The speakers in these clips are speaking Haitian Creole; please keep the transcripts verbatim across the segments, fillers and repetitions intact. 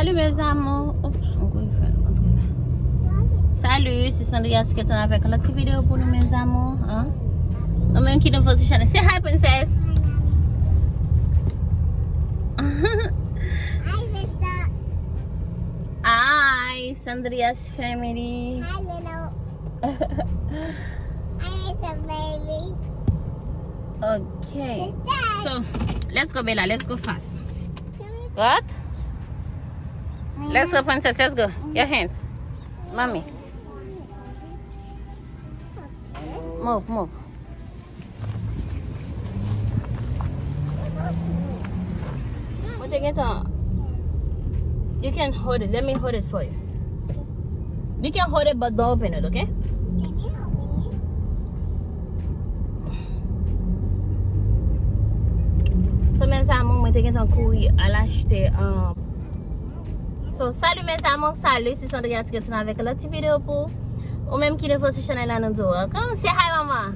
Salut mes amours. Oops, m kwè fè l antre la. Salut, c'est Sandria qui retourne avec un autre petit vidéo pour nous mes amours. Hein? Ou menm ki nouvo sou chanèl. Say hi, princess. Hi, sister. Hi, Sandria's family. Hi, Lilo. Hi, little baby. Okay. Sister. So, let's go, Bella. Let's go fast. What? Let's go, princess. Let's go. Your hands. Mommy. Move, move. Mwen te gentan. You can hold it. Let me hold it for you. You can hold it, but don't open it, okay? So, mes amours, mwen te gentan kouri al achte, um, So, salut mes amours, salut, c'est Sandria qui retourne avec un autre petit vidéo pour ou menm ki nouvo sou chanèl la, nou di w welcome. Say hi, mama.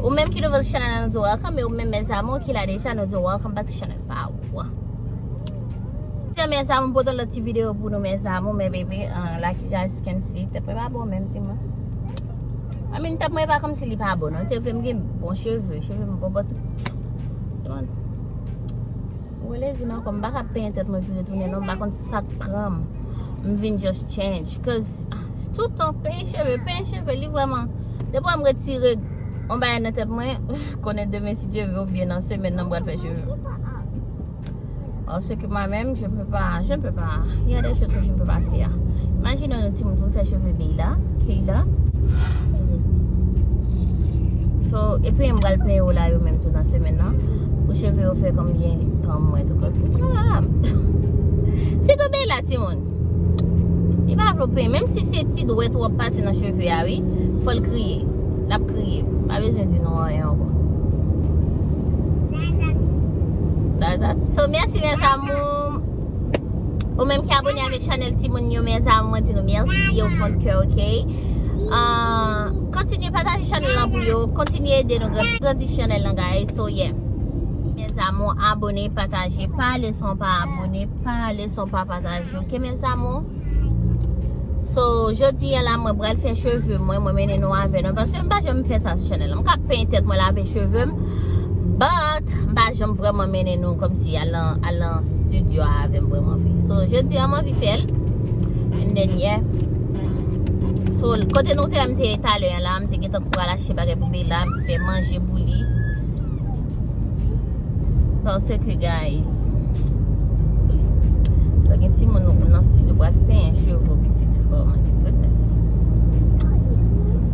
Ou menm ki nouvo sou chanèl la, nou di w welcome. E ou menm mes amours ki la deja, nou di w welcome back to chanèl pa ou. Mes amours, m pote lòt ti videyo pou nou, mes amours, men baby, uh, like you guys can see, tèt mwen pa bon menm, timoun. I mean, tèt mwen pa kòmsi li pa bon, non. Te vle m gen bon cheve, cheve m bon, but, timoun. Mwen lezi nan kò m, m pa ka penyen tèt mwen vire tounen non, m pa konn sa k pran m. M vin just change, cause, ah, tout tan penyen cheve, penyen cheve, li vrèman, depi m retire yon bagay nan tèt mwen, konnen demen si Dye vle oubyen nan semèn nan m pral fè cheve. Parce que moi-même, je peux pas, je ne peux pas. Il y a des choses que je ne peux pas faire. Imagine yon timoun pou m fè cheve Bella, Kayla. So, epi m pral penyen yo la yo menm tou nan semèn nan. Pou cheve yo fè konbyen tan mwen tou, cause m pa kapab. Sitou Bella, timoun. Li pa vle w penyen. Menm si se ti dwèt w ap pase nan cheve a, wi. Fò l kriye. L ap kriye. Pa bezwen di nou anyen ankò. That, that. So, mèsi, mes amours. Ou menm ki abone avèk chanèl timoun yo, mes amours, mwen di nou mèsi au fond de cœur, ok? Ah, kontinye pataje chanèl lan pou yo, kontinye ede nou gran-, grandi chanèl lan, guys. So, yeah. Mes amours, abone, pataje, pa lese w pa abone, pa lese w pa pataje, ok, mes amours? So, jodi a la, mwen pral fè cheve mwen, mwen mennen nou avè nou. Paske m pa janm fè sa sou chanèl la. M ka penyen tèt mwen, lave cheve m, but m pa janm vrèman mennen nou kòmsi al nan, al nan studio a avè m vrèman vre. So, jodi a, m anvi fè l. And then, yeah. So, kote nou te wè m te ye talè a la, m te gentan pral achte bagay pou Bella, m fè manje pou li. Parce que, guys, lè gen timoun nan studio pral penyen cheve pitit. Oh my goodness.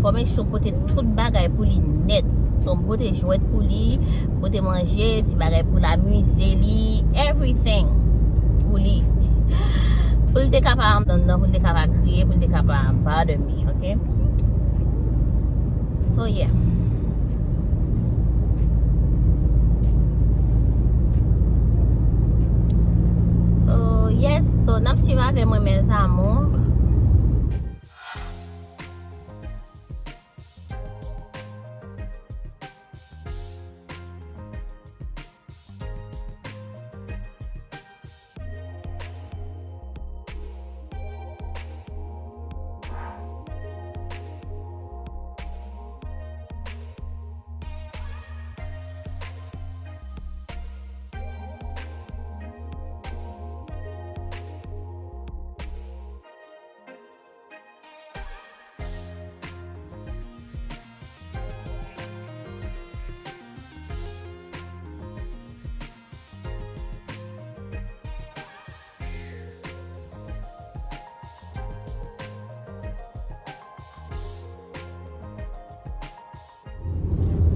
Fò make sure pote tout bagay pou li nèt. So, m pote jwèt pou li, m pote manje, ti bagay pou l amize li, everything pou li. Pou l te ka pa anndan, pou l te ka pa kriye, pou l te ka pa bother me, ok? So, yeah. So, yes, so, n ap swiv avè mwen, mes amours.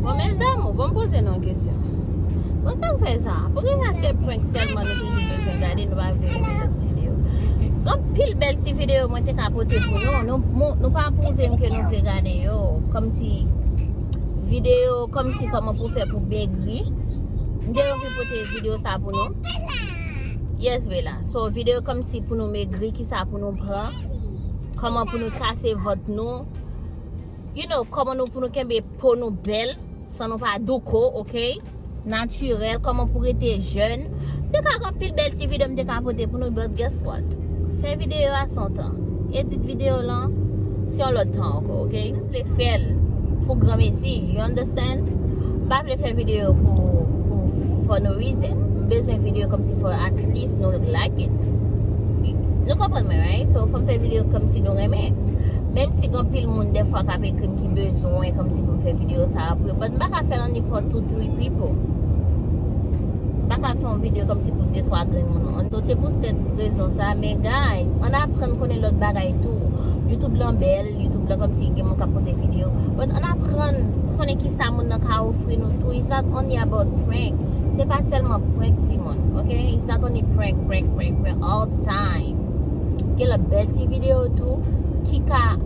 Bon, mes amours, bon, m poze nou yon kesyon. Bon, sa k fè sa? Poukisa se prank sèlman nou toujou bezwen gade, nou pa vle gade lòt videyo? Gen anpil bèl ti videyo mwen te ka pote pou nou. Nou, nou, nou pa pwouve m ke nou vle gade yo. Kòmsi videyo, kòmsi kòman pou fè pou megri. M te anvi pote videyo sa pou nou. Yes, Bella. So, videyo kòmsi pou nou megri, kisa pou nou pran, kòman pou nou trase vant nou. You know, kòman nou pou nou kenbe po nou bèl, san nou pa douko, ok? natirèl, kòman pou rete jèn. M te ka gen anpil bèl ti videyo m te ka pote pou nou, but guess what? Fè videyo a se yon tan. Edit videyo lan se yon lòt tan ankò, oke? M vle fè l pou granmesi, you understand? M pa vle fè videyo pou, pou for no reason. M bezwen videyo kòmsi for at least nou like it. Nou konprann mwen, right? So, fò m fè videyo kòmsi nou renmen. Menm si gen anpil moun dèfwa k ap ekri m ki bezwen kòmsi pou m fè videyo sa a pou yo, but m pa ka fè l annik for two, three people. M pa ka fè yon videyo kòmsi pou de, twa grenn moun. So, se pou sèt rezon sa, men guys, ann aprann konnen lòt bagay tou. YouTube lan bèl, YouTube lan kòmsi gen moun k ap pote videyo. But ann aprann konnen kisa moun nan ka ofri nou tou. It's not only about prank. Se pa sèlman prank, timoun, oke? It's not only prank, prank, prank, prank all the time. Gen lòt bèl ti videyo tou ki ka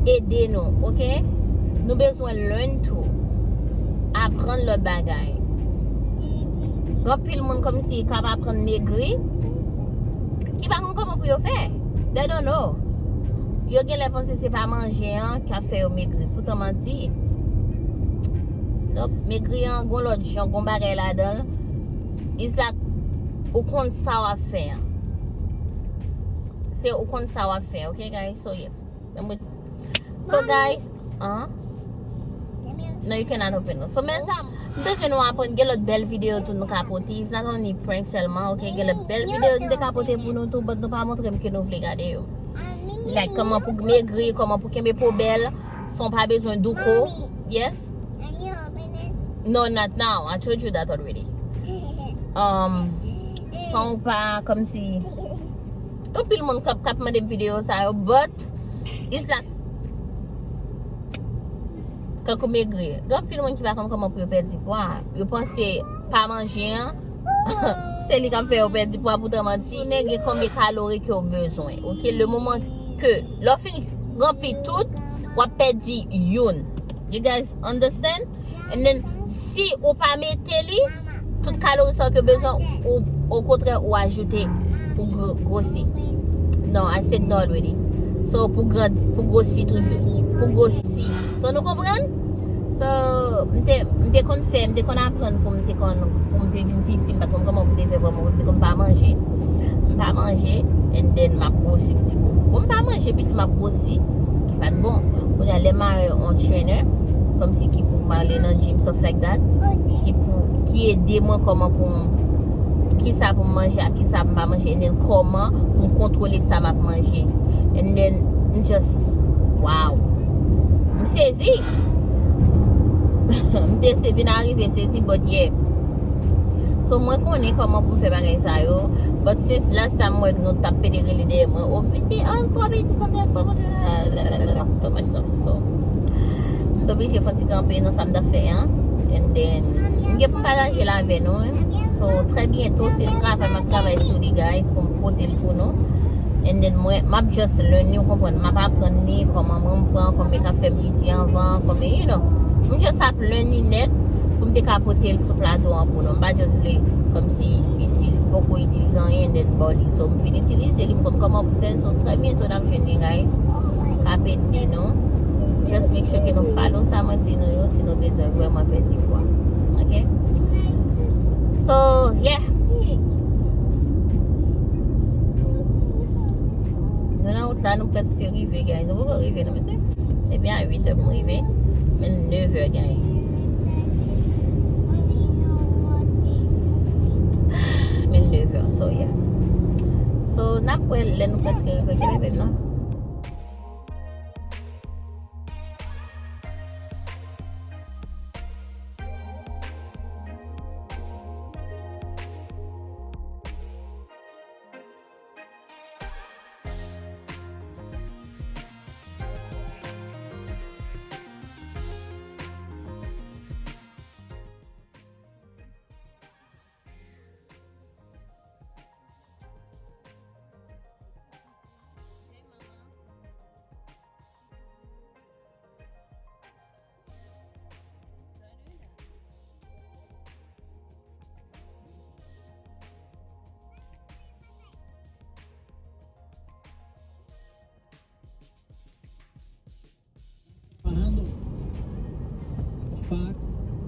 ede nou, oke? Nou bezwen learn tou. Aprann lòt bagay. Gen anpil moun kòmsi k ap aprann megri, ki pa konn kòman pou yo fè. They don't know. Yo genlè panse se pa manje an k ap fè yo megri. Poutan manti. Donk, megri an, gon lòt jan, gon bagay ladan l. It's like, ou konn sa w ap fè an. Se ou konn sa w ap fè, oke, guys? So, yeah. So, guys, huh? No, you cannot open it. So, men sa, m bezwen nou aprann, gen lòt bèl videyo tou nou ka pote. It's not only prank sèlman, oke? Gen lòt bèl videyo nou te ka pote pou nou tou, but nou pa montre m ke nou vle gade yo. Like, kòman pou megri, kòman pou kenbe po bèl, san w pa bezwen douko. Yes? No, not now. I told you that already. Um, san w pa, kòmsi, anpil moun k ap, k ap mande m videyo sa yo, but it's like, kankou megri. Gen anpil moun ki pa konn kòman pou yo pèdi pwa. Yo panse pa manje an, se li k ap fè yo pèdi pwa, poutan manti. Tounen gen konbyen kalori ke w bezwen, oke? Le moman ke, lè w fin ranpli tout, w ap pèdi youn. You guys understand? And then, si ou pa mete li, tout kalori sa w ke bezwen, ou, okontrè, ou ajoute pou gro-, gwosi. No, I said no already. So, pou grandi, pou gwosi toujou. Pou gwosi. So, nou konprann? So, m te, m te konn fè, m te konn aprann pou m te konn, pou m te vin piti, m pa t konn kòman pou m te fè vrèman, m te konn pa manje. M pa manje, and then m ap gwosi piti pou. Bon, m pa manje, piti m ap gwosi. Ki pa t bon. Kounye a, lè m mare yon trainer, kòmsi ki pou m ale nan gym, stuff like that, ki pou, ki ede mwen kòman pou m, kisa pou m manje ak kisa pou m pa manje, and then kòman pou m kontwole sa m ap manje. And then, m just, wow. M sezi. M te se vin arive sezi, but yeah. So, mwen konnen kòman pou m fè bagay sa yo. But since last time mwen nou t ap pede rele dèyè mwen, oh, m vin di, oh, twò piti, santi, santi, too much stuff. So, m t oblije fè yon ti kanpe nan sa m t ap fè an. And then, m gen pou m pataje l avè nou, hein. So, trè byento, se travay m ap travay sou li, guys, pou m pote l pou nou. And then, mwen, m ap just learn li, ou konprann, m ap aprann li, kòman mwen m pran, kòman e ka fè m piti anvan, kòman, you know. M just ap learn li nèt pou m te ka pote l sou plato an pou nou. M pa just vle kòmsi itil-, poko itilize anyen, and then ba w li. So, m fin itilize li, m konn kòman pou fè l. So, trè byento n ap jwenn li, guys. K ap ede nou. Just make sure ke nou follow sa mwen di nou yo si nou bezwen vrèman pèdi pwa. Oke? So, yeah. Nou nan wout la, nou prèske rive, guys. Nou poko rive, non, mesye. Depi a uit è pou m rive. Men nevè, guys. Men nevè, so, yeah. So, n ap wè lè nou prèske rive. Kenbe m nan.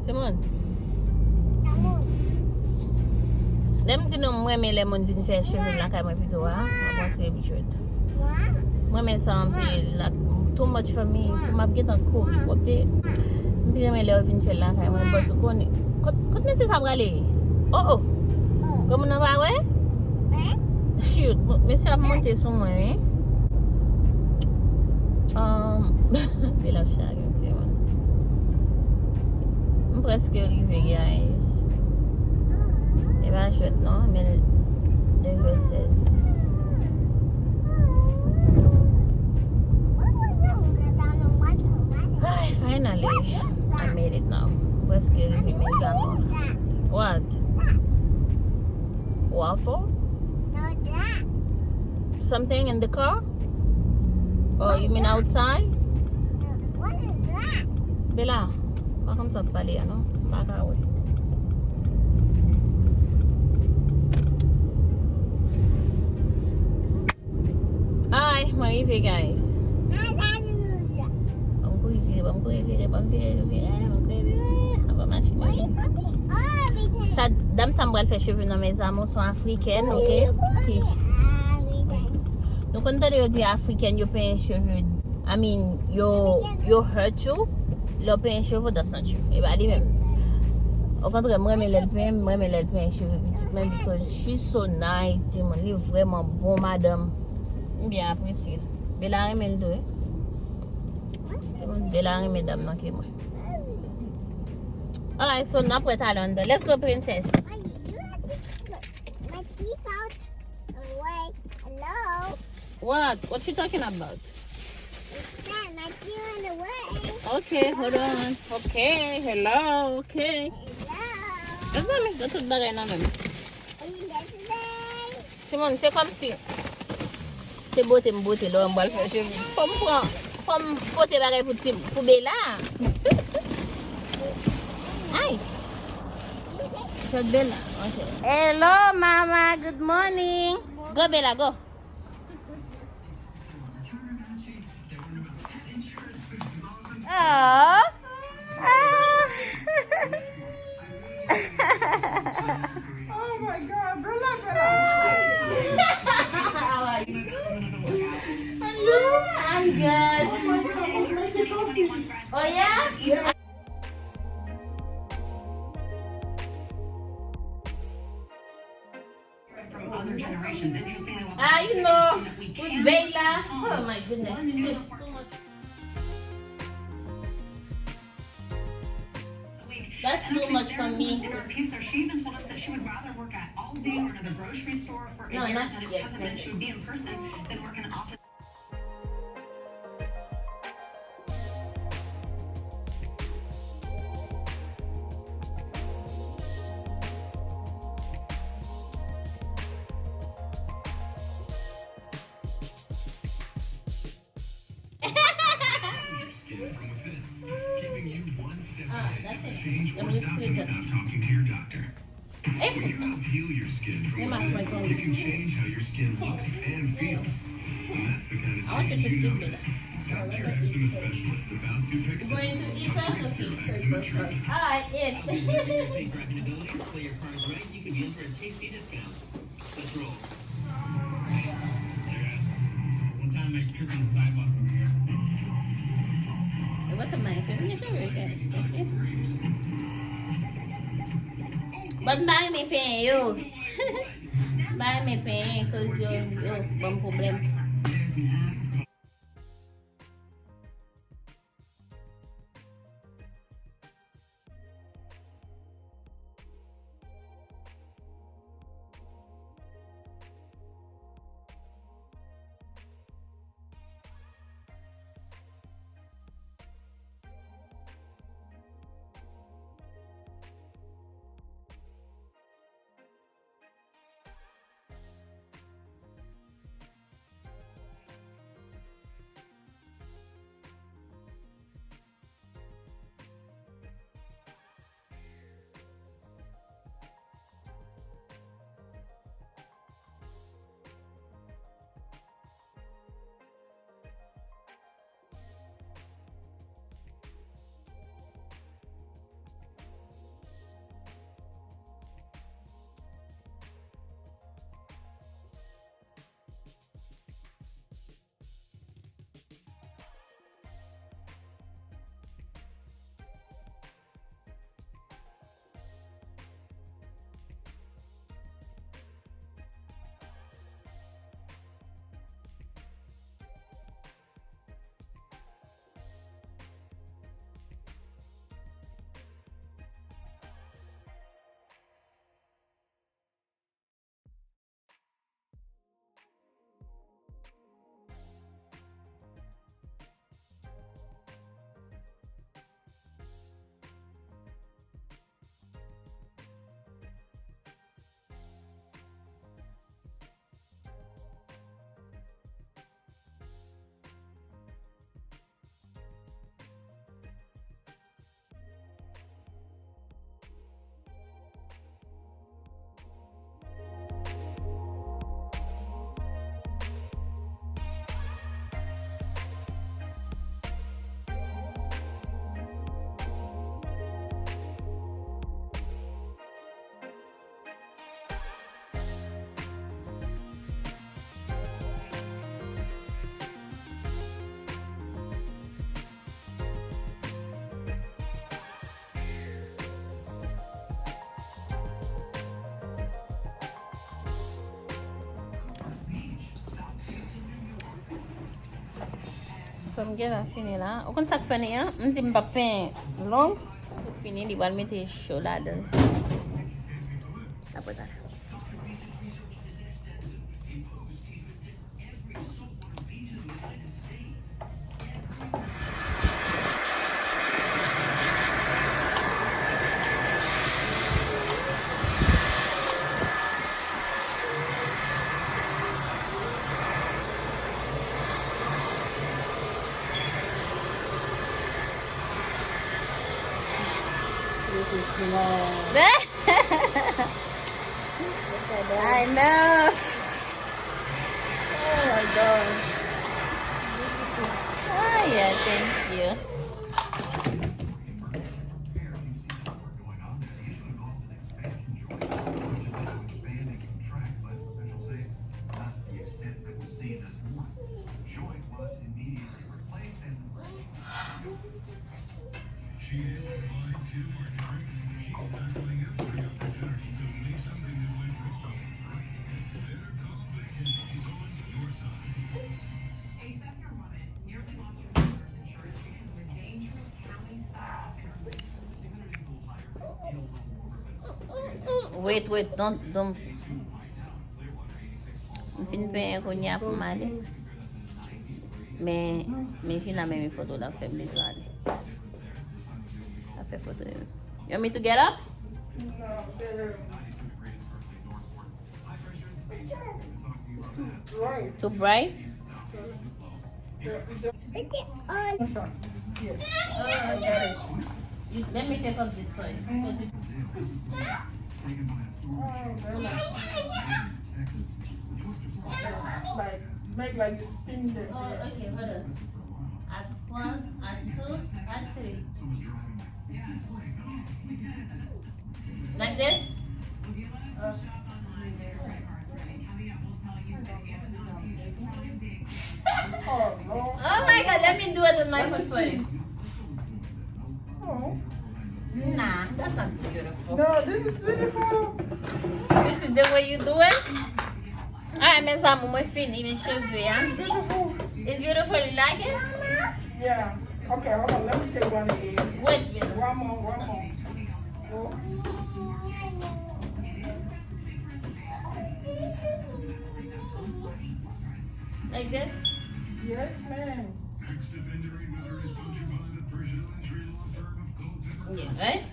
Timoun, Lè m di nou, mwen renmen lè moun vin fè cheve m lakay mwen pito a, mwen panse m trip. Mwen renmen sa anpil, like, too much for me. Pou m ap gentan kouri, w ap te. M pi renmen lè yo vin fè l lakay mwen, but ou konnen. Kot, kot mesye sa prale? Oh, oh. Granmoun nan pa wè? Shoot, mesye ap monte sou mwen, wi. Um, e l ap chage. M prèske rive, guys. E pa jwèt non, men nev è sèz. Ay, finally, I made it now. M prèske rive, mes amours. What? Waffle? Something in the car? Oh, you mean outside? Bella, m pa konn sa w ap pale a non. M pa ka wè. Ay, mwen rive, guys. Ban m kouri vire, ban m kouri vire, ban m vire, vire, ban m kouri vire. Anba machin nan. Sa, dam sa m pral fè cheve nan, mes amours, se yon afrikèn, ok? Ki Nou konn tande yo di afrikèn yo penyen cheve, I mean, yo, yo hurt you, lè yo penyen cheve w, that's not true. E pa li menm. Okontrè, mwen renmen lè l penyen, mwen renmen lè l penyen cheve pitit mwen, because she's so nice, timoun, li vrèman bon madanm. M byen apresye l. Bella renmen l tou, wi. Timoun, Bella renmen dam nan ke mwen. Alright, so n ap wè talè anndan. Let's go, princess. What? What you talking about? Okay, hold on. Okay, hello, okay. Mezanmi, gen tout bagay nan menm. Timoun, se kòmsi se bote m bote lè m pral fè cheve. Fò m pran, fò m pote bagay pou ti, pou Bella. Ay. Short Bella. Okay. Hello, mama. Good morning. Go, Bella, go. Oh. Ah. Oh my God, Bella, Bella. How are you? I'm good. Oh yeah? Yeah. Ah, you know, with Bella. Oh my goodness. That's too much for me. She even told us that she would rather work at Aldi or another grocery store for a year, that if it hasn't been, she would be in person, than work in an office. Skin from within, keeping you one step ahead. Change or stop them without talking to your doctor. When you help heal your skin from within, you can change how your skin looks and feels. And that's the kind of change you notice. Talk to your eczema specialist about Dupixent, a breakthrough eczema treatment. Alright, yes. With your fingers' safe driving abilities, play your cards right, you could be in for a tasty discount. Let's roll. Check it out. One time I tripped on the sidewalk. It wasn't my insurance. Insurance, yes. But m pa renmen penyen yo. M pa renmen penyen, cause yo, yo ban m pwoblèm. So, m gentan fini la. Ou konn sa k fè ni an? M di m p ap penyen long. Pou fini, li pral mete cho ladan l. Apre sa. I know. Oh my gosh. Ah, yeah, thank you. Wait, wait, don't, don't. M fin penyen kounye a pou m ale. Men, men Gina menm foto l ap fè m bezwen ale. L ap fè foto yo. You want me to get up? Too bright? Let me take up this for you. Like, make like you spin them. Oh, okay, hold on. At one, at two, at three. Like this? Oh my God, let me do it with my foot for you. Oh. Nah, that's not beautiful. No, this is beautiful. This is the way you do it? Alright, mes amours, mwen fini, men cheve a. It's beautiful. You like it? Yeah. Okay, hold on. Let me take one again. Wait, wait. One more, one more. Oh. Like this? Yes, ma'am. Yeah, right?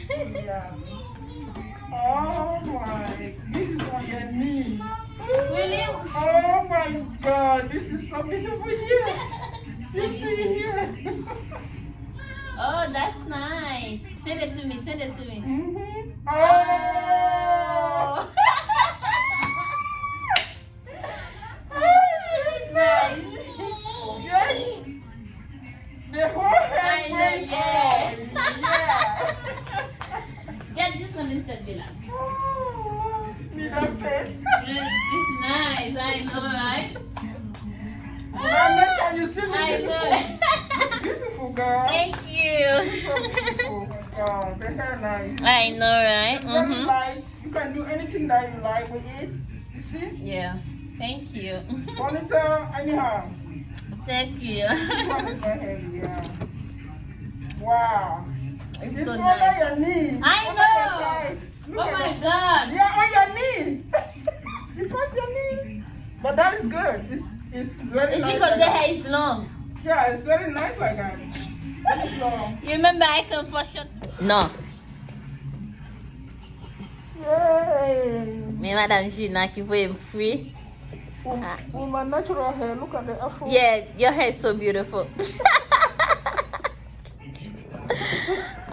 Yeah. Oh my, this is on your knee. Really? Oh my God, this is so beautiful here. You see here. Oh, that's nice. Send it to me, send it to me. Mm-hmm. Oh. Nice. Yes. The whole head. I know, yeah. Yeah. Get this one instead, Bella. Oh, middle face. It's nice, I know, right? Vanessa, you see me? I know. Beautiful girl. Thank you. You're so beautiful. Wow, very nice. I know, right? Very light. You can do anything that you like with it. You see? Yeah. Thank you. Ponytail, anyhow. Thank you. This one is very heavy, yeah. Wow. It's so nice. This one on your knee. I know. Oh my God. Yeah, on your knee. You cross your knee. But that is good. It's, it's very nice. It's because the hair is long. Yeah, it's very nice like that. When it's long. You remember I come for short. No. Men madanm Gina ki voye m free. With my natural hair, look at the afro. Yeah, your hair is so beautiful.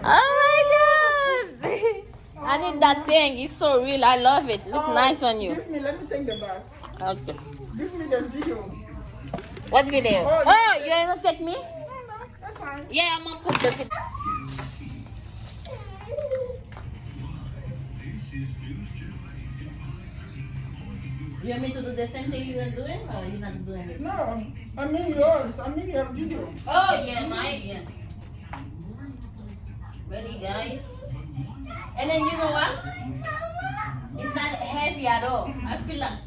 Oh my God. I need that thing. It's so real. I love it. Look nice on you. Give me, let me take the back. Okay. Give me the video. What video? Oh, you gonna take me? No, no, that's fine. Yeah, I'm gonna put the video. You want me to do the same thing you were doing, or you not doing it? No, I mean yours. I mean your video. Oh, yeah, mine, yeah. Ready, guys? And then you know what? It's not heavy at all. I feel like,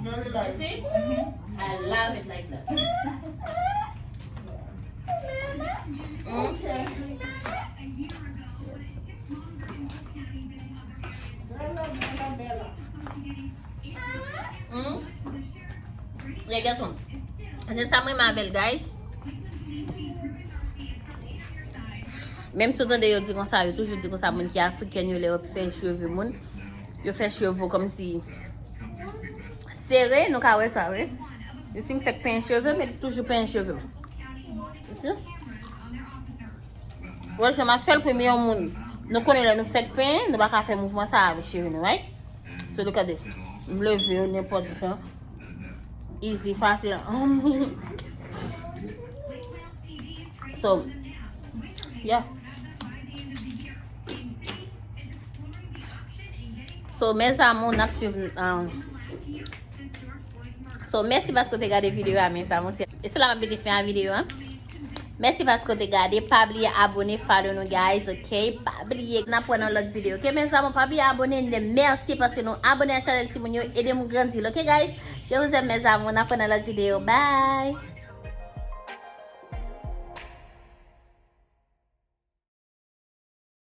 very light. You see? Mm-hmm. I love it like that. Mm. Mm. Regarde. Se sa mwen renmen avè l, guys. Menm si w tande yo di konsa, yo toujou di konsa, moun ki afriken yo, lè yo ap fè cheve moun, yo fè cheve kòmsi sere, nou ka wè sa, wi. Yo si m fèk penyen cheve, men toujou penyen cheve m. Ou si? Wè, jan m ap fè l pou yon moun. Nou konnen lè nou fèk penyen, nou pa ka fè mouvman sa avè cheve nou, right? So, look at this. M leve yo nenpòt jan. Easy, fasil. So, yeah. So, mes amours, n ap swiv, um, so, mèsi paske w te gade videyo a, mes amours. E se la m ap mete fen a videyo a. Mèsi paske w te gade. Pa bliye abone, follow nou, guys, ok? Pa bliye, n ap wè nan lòt videyo, ok? Mes amours, pa bliye abone, n de mèsi paske nou abone a chanèl timoun yo, ede m grandi l, ok, guys? Je vous aime, mes amours, n ap wè nan lòt videyo. Bye!